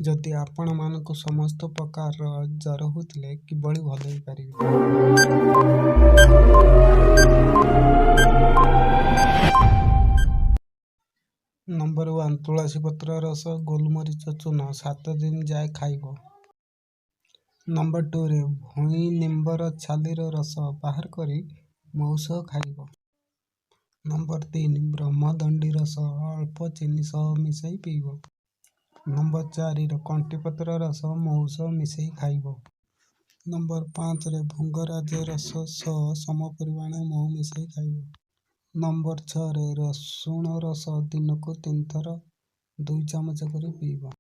ଯଦି ଆପଣମାନଙ୍କୁ ସମସ୍ତ ପ୍ରକାରର ଜ୍ୱର ହେଉଥିଲେ କିଭଳି ଭଲ ହେଇପାରିବେ। ନମ୍ବର 1, ତୁଳସୀ ପତ୍ର ରସ, ଗୋଲମରିଚ ଚୂର୍ଣ୍ଣ 7 ଦିନ ଯାଏ ଖାଇବ। ନମ୍ବର 2ରେ ଭୂଇଁ ନିମ୍ବର ଛାଲିର ରସ ବାହାର କରି ମହୁ ସହ ଖାଇବ। ନମ୍ବର 3, ବ୍ରହ୍ମଦଣ୍ଡି ରସ ଅଳ୍ପ ଚିନି ସହ ମିଶାଇ ପିଇବ। ନମ୍ବର 4ରେ କଣ୍ଟିପତ୍ର ରସ ମହୁ ସହ ମିଶାଇ ଖାଇବ। ନମ୍ବର 5ରେ ଭୃଙ୍ଗରାଜ ରସ ସହ ସମ ପରିମାଣ ମହୁ ମିଶାଇ ଖାଇବ। ନମ୍ବର 6ରେ ରସୁଣ ରସ ଦିନକୁ ତିନିଥର 2 ଚାମଚ କରି ପିଇବ।